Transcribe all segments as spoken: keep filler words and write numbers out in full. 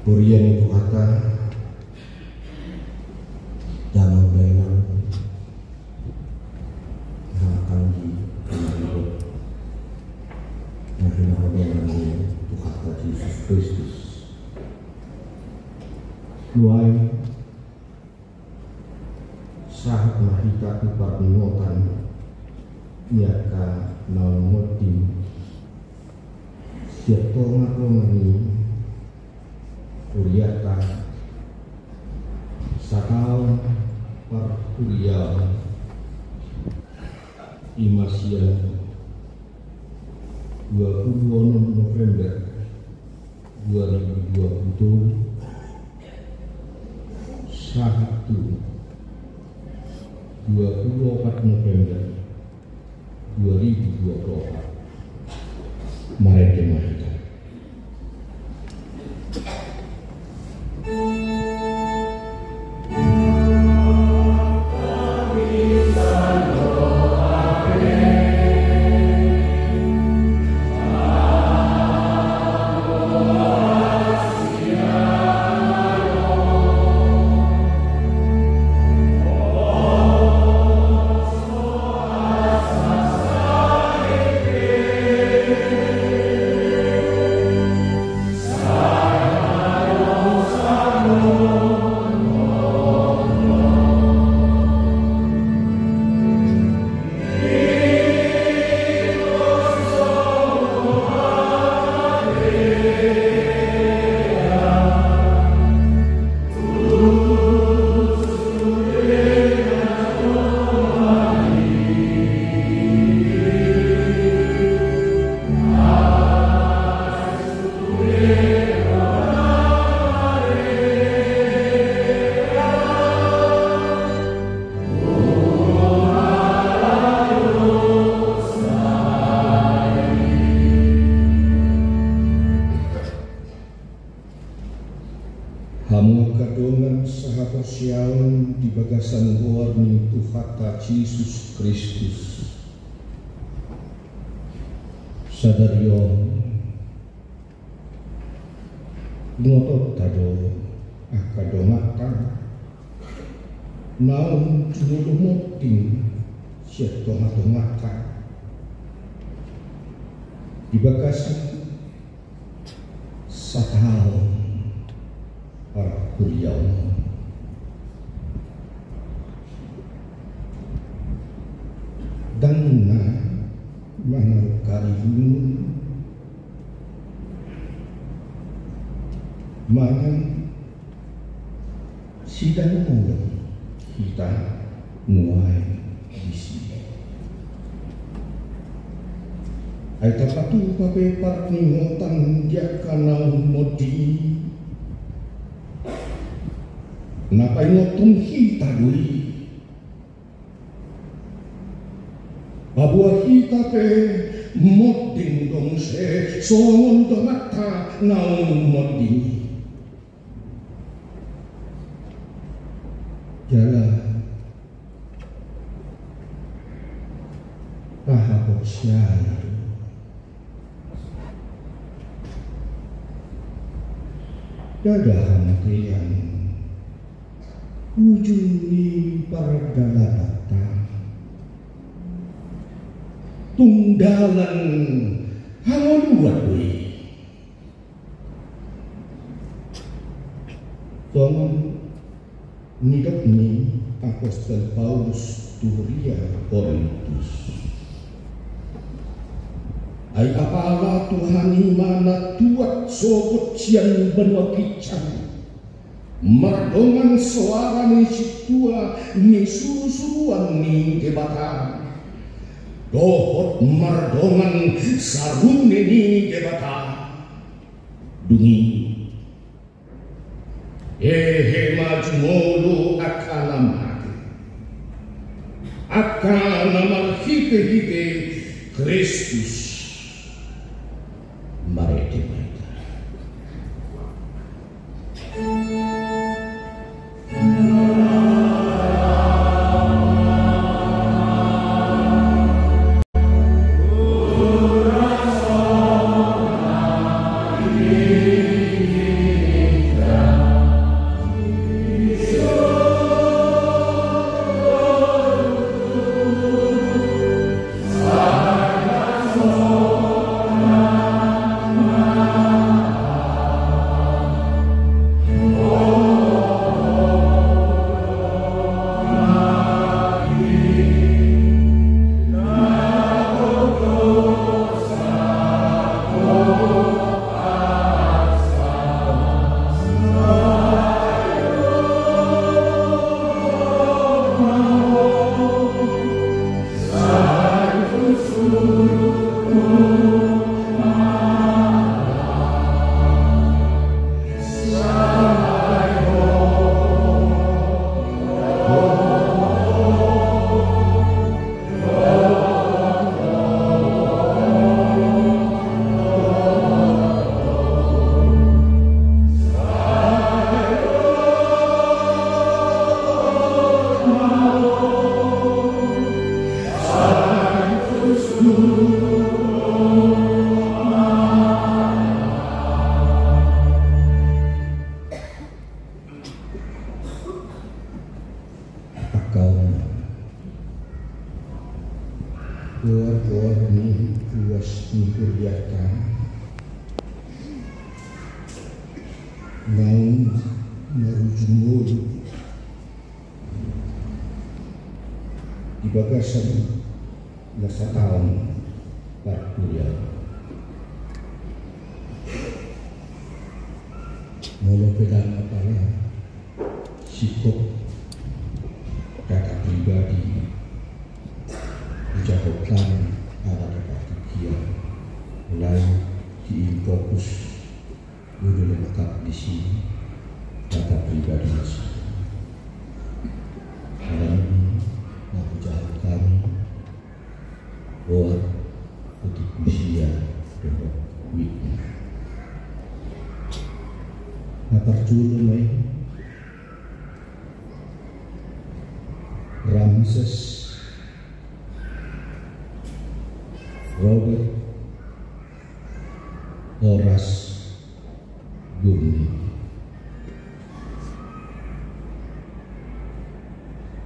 Huria ni Tuhanta, damang dainang, anggi, na hinaholongan ni Tuhanta Jesus Kristus. Nuaeng, sahat ma hita tu parningotan ni angka naung monding sian tongatonga ni hurianta sataon parhuriaon, i ma sian dua pulu onom November dua ribu dua pulu tolu sahat tu dua pulu opat November dua ribu dua pulu opat. Marende ma hita. Hamu angka dongan sahaporseaon di bagasan goar ni Tuhanta Jesus Kristus. Sadari on, ingotonta do angka donganta naung jumolo monding sian tongatonganta di bagasan sataon parhuriaon. Ndang na mangalangka ringan manang sidang molo hita nuaeng disi. Ai tapatupa pe parningotan di angka naung monding i, na paingothon hita do i. Paboa hita pe monding do muse songon donganta naung monding i. Jala aha porseaon Ndada hamatean ujung ni pardalananta. Tung dalan hangoluan do i. Songon nidok ni apostel Paulus tu huria Korintus. Ai apala Tuhan i ma na tuat sogot sian banua ginjang, mardongan soara ni sintua ni surusuruan ni Debata, dohot mardongan sarune ni Debata. Dung i hehe ma jumolo angka na mate, angka na marhitehite Kristus. Marende ma hita. Naung marujung ngolu di bagasan na sataon parkuliaon. Molo pe ndang apala singkop data pribadi, ucapon hami ala dapat dia mulai di in fokus. Udah lengkap di sini data pribadi masuk. Malam ini mau jalan kami buat untuk usia dohot wikna. Na parjolo ma i Ramses Robert Horas Gurney.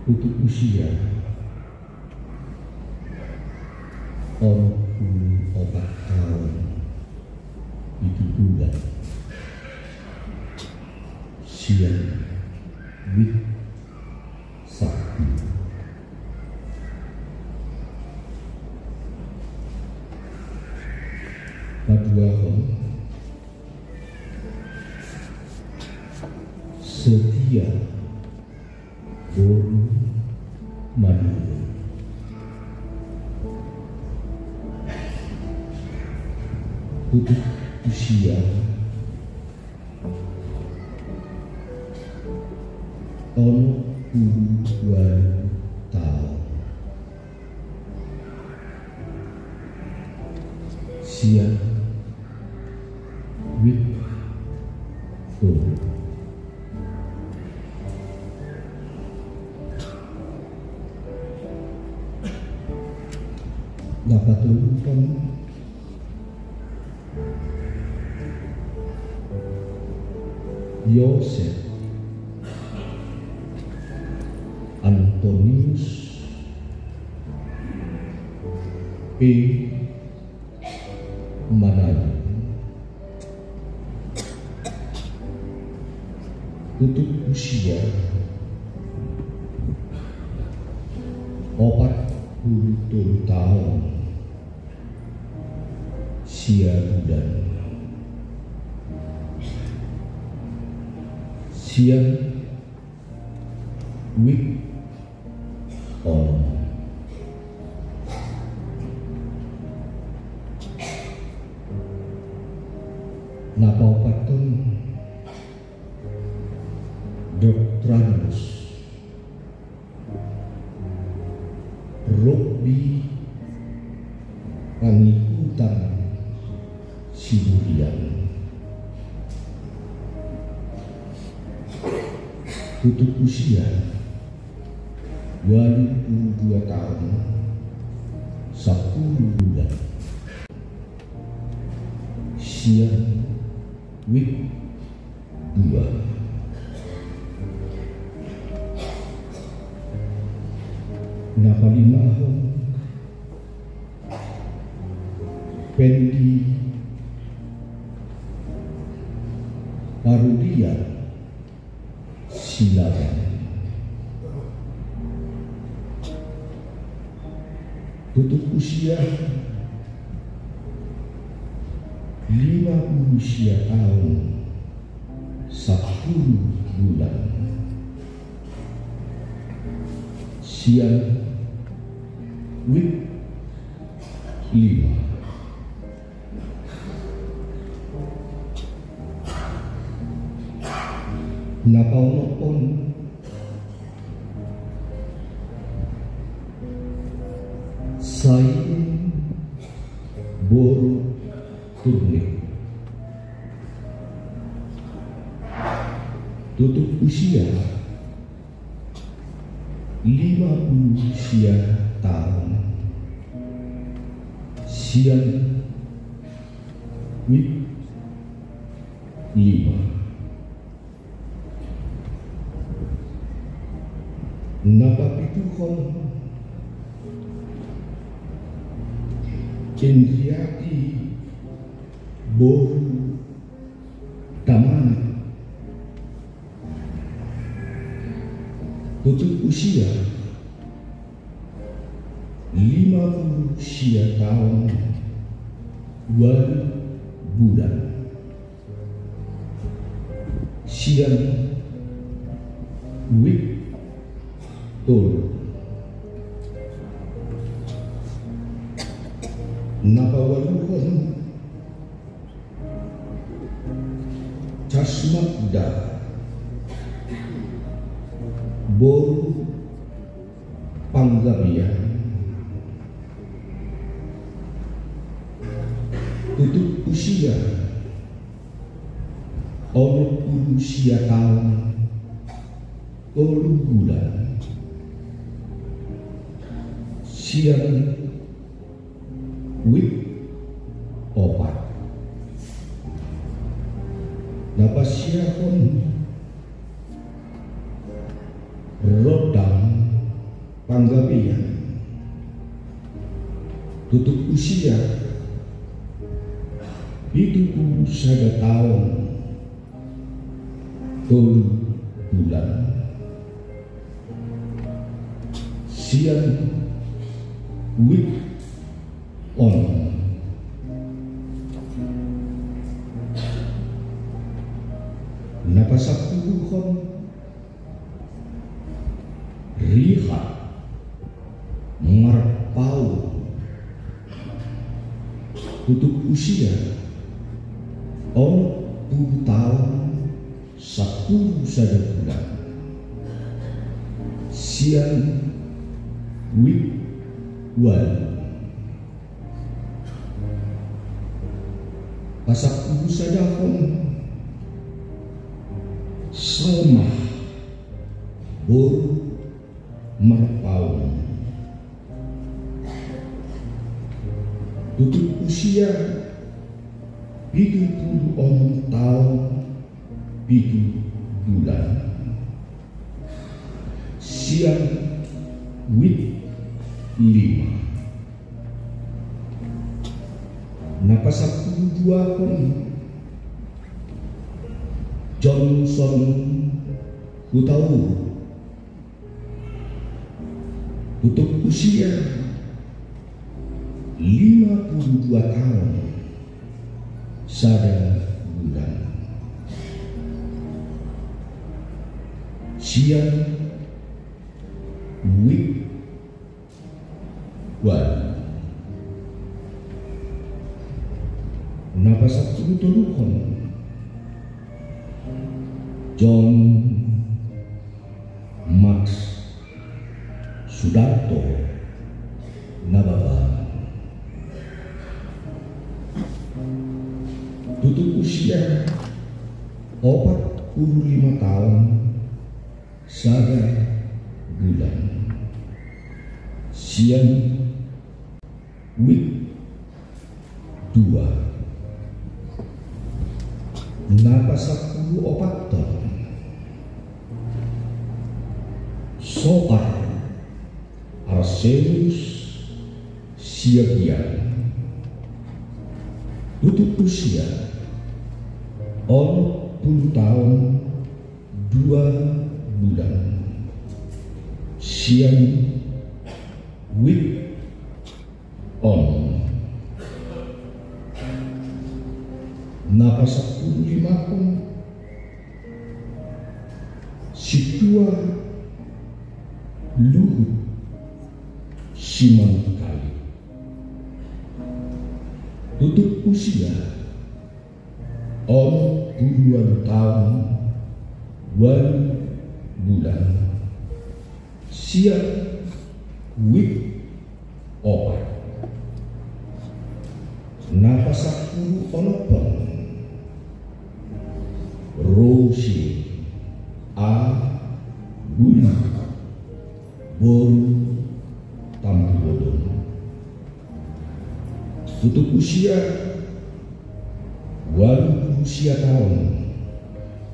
Untuk usia onom pulu opat taon pitu bulan. Sian wik Sabtu. Paduahon, Setia boru Maduro. Untuk usia onom pulu ualu taon. Sian wik tolu. Na patoluhon, Yosep Antonius P. Manado. Tutup usia opat pulu tolu taon sia bulan. Sian wik onom. Na paopathon, Doktorandus Robby Pangiputan Siburian. Tutup usia ualu pulu dua taon sampulu bulan. Sian wik dua. Na palimahon, Pendi Parulian Silaban. Tutup usia lima pulu sia taon sampulu bulan. Sian wik lima. Na paonomhon, Sain boru Turnik. Tutup usia lima pulu sia taon. Sian wik lima. Na papituhon, Indriati boru Tamanik. Tutup usia lima pulu sia taon ualu bulan. Sian wijk tolu. Na paualuhon Casmagda boru Panggabean. Tutup usia onom pulu sia taon tolu bulan. Sian wijk opat. Na pasiahon Rondang Panggabean. Tutup usia pitu pulu sada taon tolu bulan. Sian wijk onom. Na pasampuluhon Richard Marpaung. Tutup usia onom pulu taon sampulu sada bulan. Sian wijk ualu. Pasampulu sadahon Salma boru Marpaung. Tutup usia pitu pulu onom taon pitu bulan. Sian wijk lima. Na pasampulu duahon Johnson Hutauruk. Tutup usia lima pulu dua taon sada bulan. Sian wijk ualu. Na pasampulu toluhon John Max Sudarto Nababan. Tutup usia opat pulu lima taon sada bulan. Sian wijk dua. Na pasampulu opathon Sotar Arsenius Siagian. Tutup usia onom pulu taon dua bulan. Sian wijk onom. Na pasampulu limahon Situa Luhut Simanungkalit. Tutup usia onom pulu ualu taon ualu bulan. Sian wijk opat. Na pasampulu onomhon Rosi A Bulu boru Tampubolon. Tutup usia ualu pulu sia taon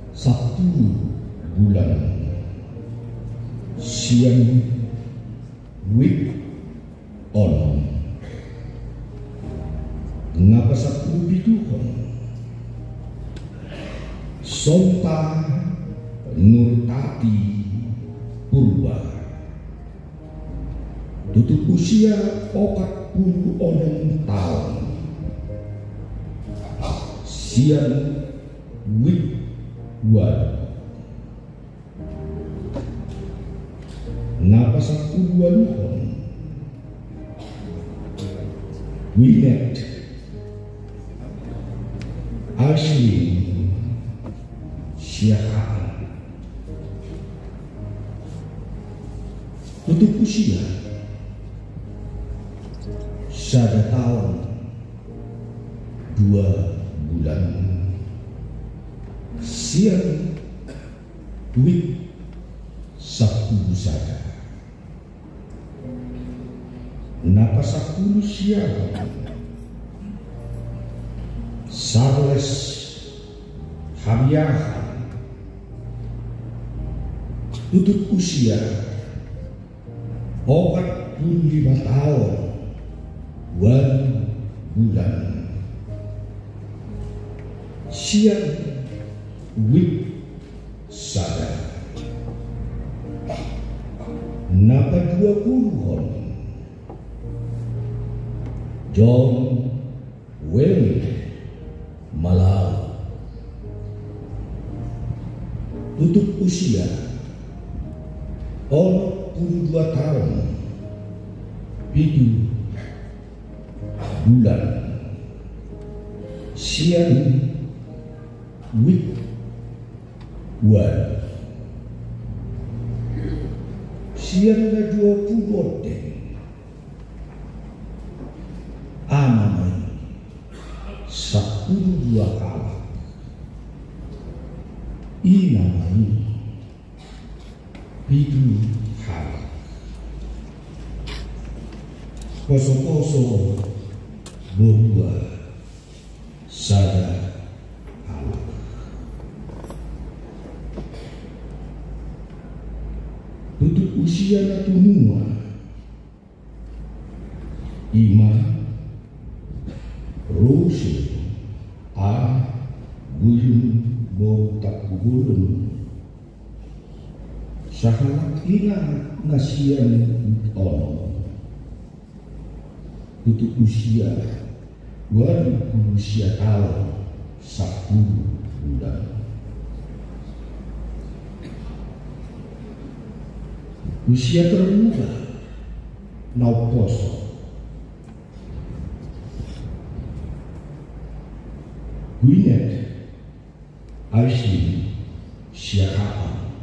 sampulu bulan. Sian wijk onom. Na pasampulu pituhon Sonta Nurtati Purba. Tutup usia opat pulu onom taon. Sian Wik Walu. Na pasampulu ualuhon. Gwyneth Aisling Siahaan. Tutup usia sada taon dua bulan. Sian Wik sampulu sada. Na pasampulu sia Charles Habiahan. Tutup usia opat pulu lima taon ualu bulan. Sian Wik sada. Na paduapuluhon. John Wayne Malau. Tutup usia onom pulu dua taon pitu bulan. Sian Wik Walu. Sian na dua pulu opat ama ma i sampulu dua halak. Ina ma i pitu halak. Posoposo borua sada halak. Tutup usia na tumua ima Rose A Guyung boru Tampubolon. Sahalak ina na sian Wik onom. Tutup usia ualu pulu sia taon sampulu bulan. Usia termuda na umposo. Gwyneth Aisling Siahaan.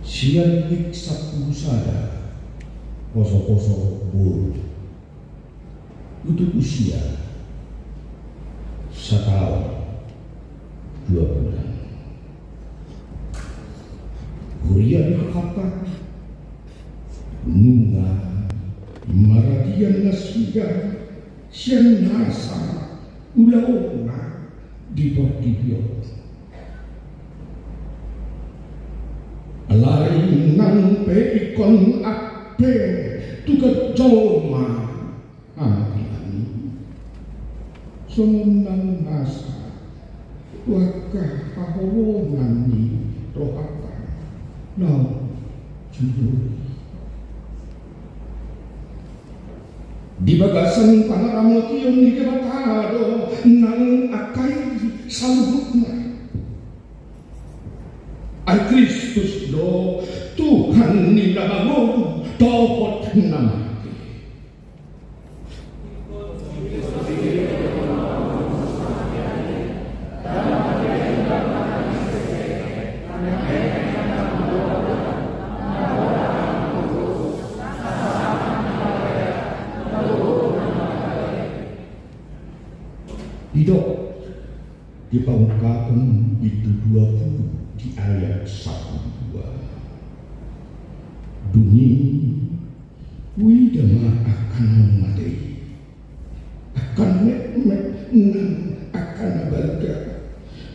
Sian Wik sampulu sada, posoposo boru. Tutup usia sataon dua bulan. Huria ni Tuhanta, nunga maradian nasida sian nasa ulaonna di portibi on. Alai nang pe ingkon ampe tu jolma hatian i, songon na nasa tu angka haholongan ni rohanta na jujur. Di bagasan pangaramotion ni Debata do nang angka i saluhutna. Ai Kristus do Tuhan ni na mangolu dohot na mate. Didok di Pangungkapon bindu dua pulu di ayat sampulu dua. Dung i huida ma angka na mate i, angka na metmet nang angka na balga,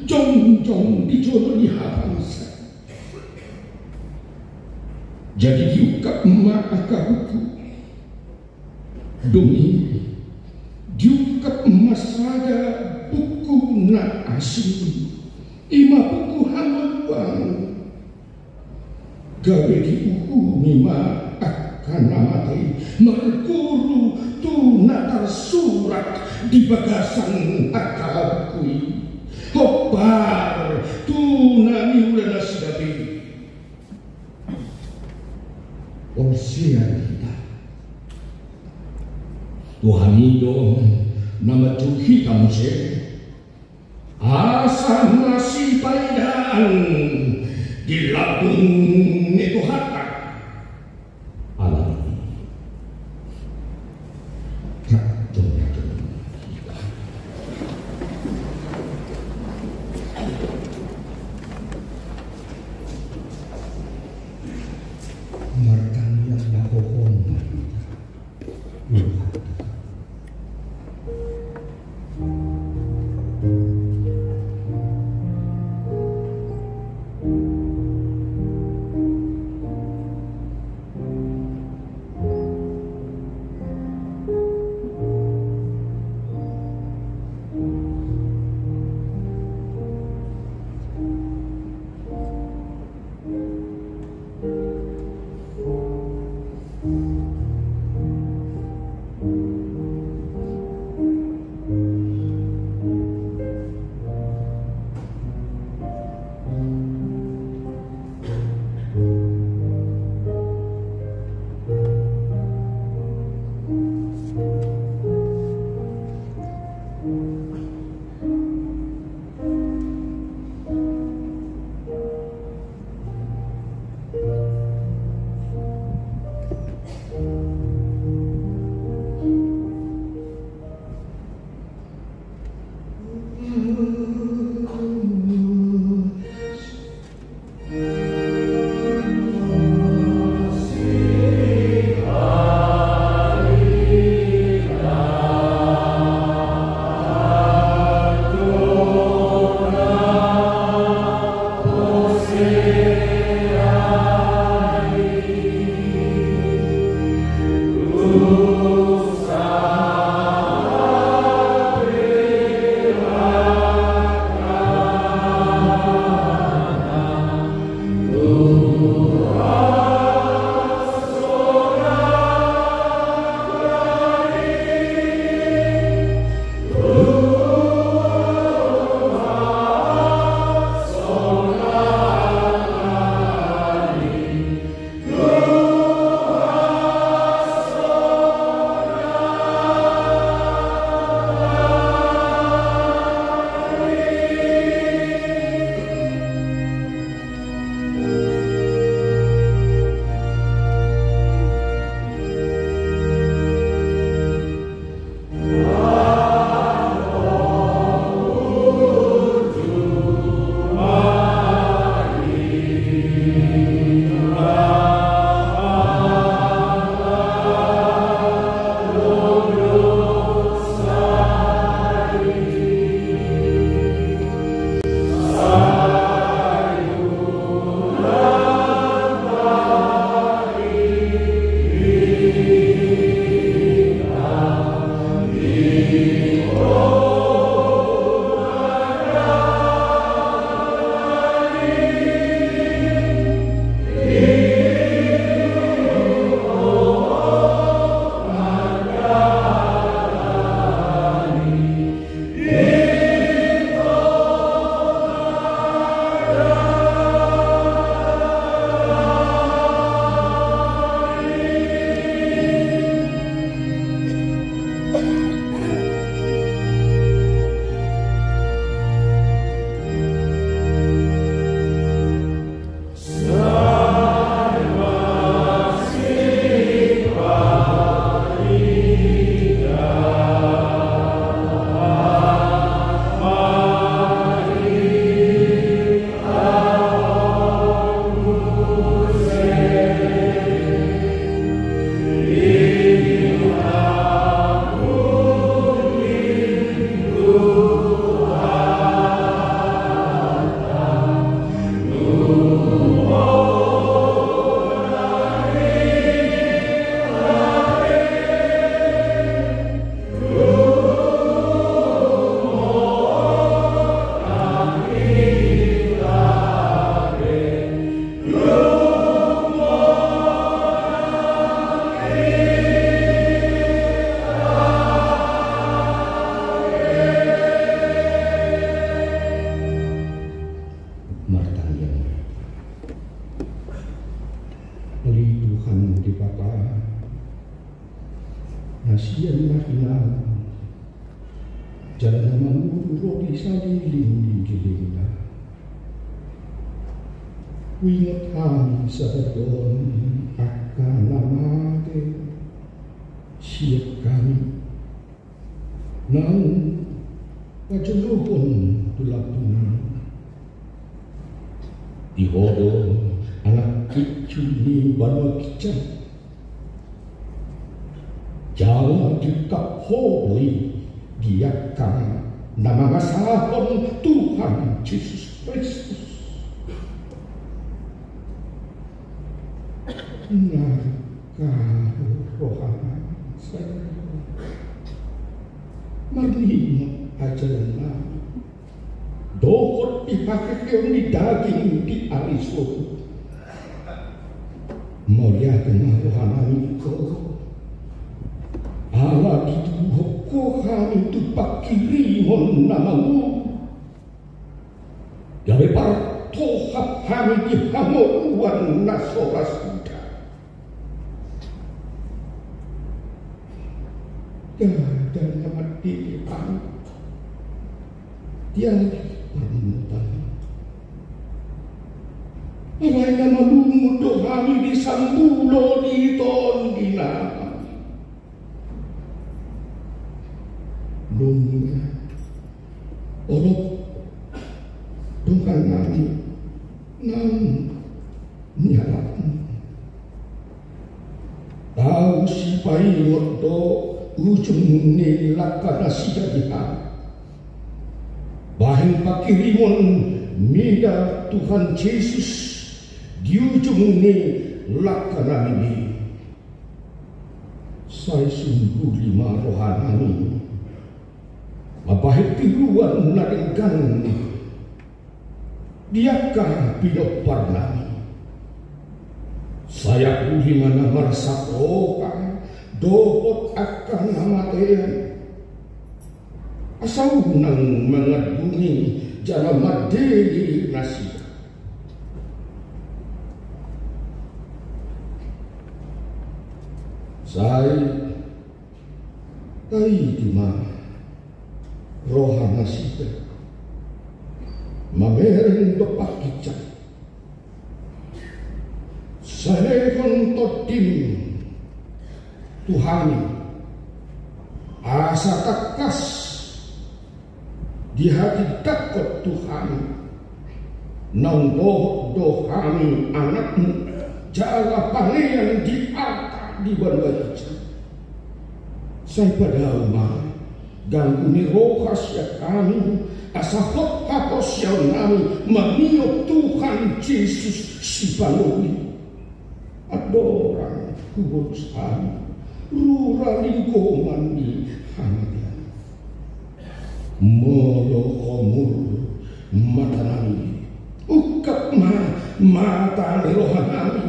jongjong di jolo ni habangsa. Jadi diungkap ma angka buku. Dung i diungkap ma sada buku na asing, ima buku hangoluan. Gabe diuhumi ma angka na mate i marguru tu na tarsurat di bagasan angka buku i. Hombar tu na niula nasida be. Porsea do hita. Tuhan i do na manjou hita muse. Asa masipaidaan di lambung ni Tuhanta. Amen. Martangiang ma ho. Saleleng ni lelengna. Huingot hami sadari on angka na mate sian hami naung pajoloan tu lambungna. Di Ho do anak incu ni banua ginjang. Jala diungkap Ho do i di angka na mangasahon Tuhan Jesus Kristus. Nangkok rohana sadari on marningot ajaranna dohot di haheheon ni daging di ari sogot. Mauliate ma rohanami di Ho, ala dituduhon Ho hami tu pangkirimon na mangolu, gabe partohap hami di hamoruan na so ra suda. Ndada na mandele hami di ari parningotan. Alai na malungun do hami di sambulo ni tondinami. Nunga olop dongan nami naung nialap. Tau sipaingot do ujung ni langka nasida di hami. Bahen pangkirimon mida Tuhan Jesus di ujung ni langka nami. Sai sungguli ma rohanami mambahen tiruan na denggan di angka pinomparnami. Sai apuli ma na marsak roha dohot angka na matean, asa unang mangandungi jala mandele nasida. Sai taidi ma rohanasida mamereng dompak ginjang. Sai lehon tondim tu hami asa tangkas dihatindangkon tu hami naung dohot do hami anakmu jala panean di arta di banua ginjang. Sai padao ma ganggu ni roha sian hami asa hot haporseaonnami maniop Tuhan Jesus Sipanolu i. Andorang hubolus hami rura linggoman ni hamatean. Molo homur matanami, ungkap ma mata ni rohanami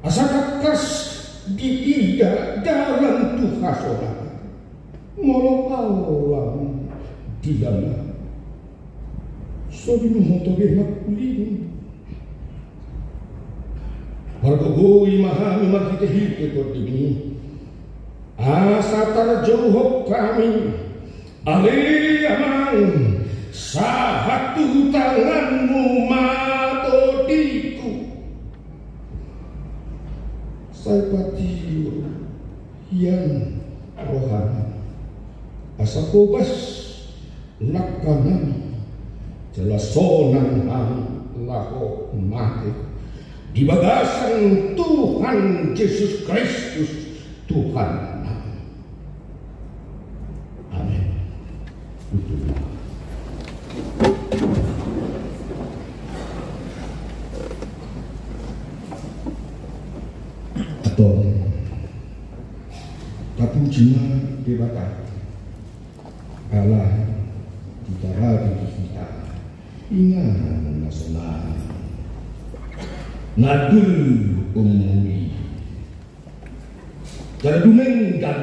asa tangkas diida dalan tu hasonangan. Molo alang di dalan, so binoto be mangkulingi. Margogoi ma hami marhitehite tondimi asa tarjouhon hami. Ale Amang, sahat tu tanganmu ma tondingku. Sai patiur hian rohana asa hobas langkanami jala sonang hami laho mate di bagasan Tuhan Jesus Kristus Tuhannami. Amen. Antong tapuji ma Debata ala ditaradu di hita inganan na sonang na dul umuli jala dumenggan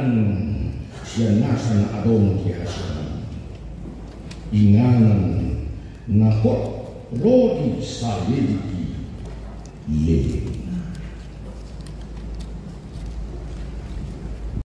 sian nasa na adong di hasonangan. Inganan na hot ro di saleleng ni lelengna.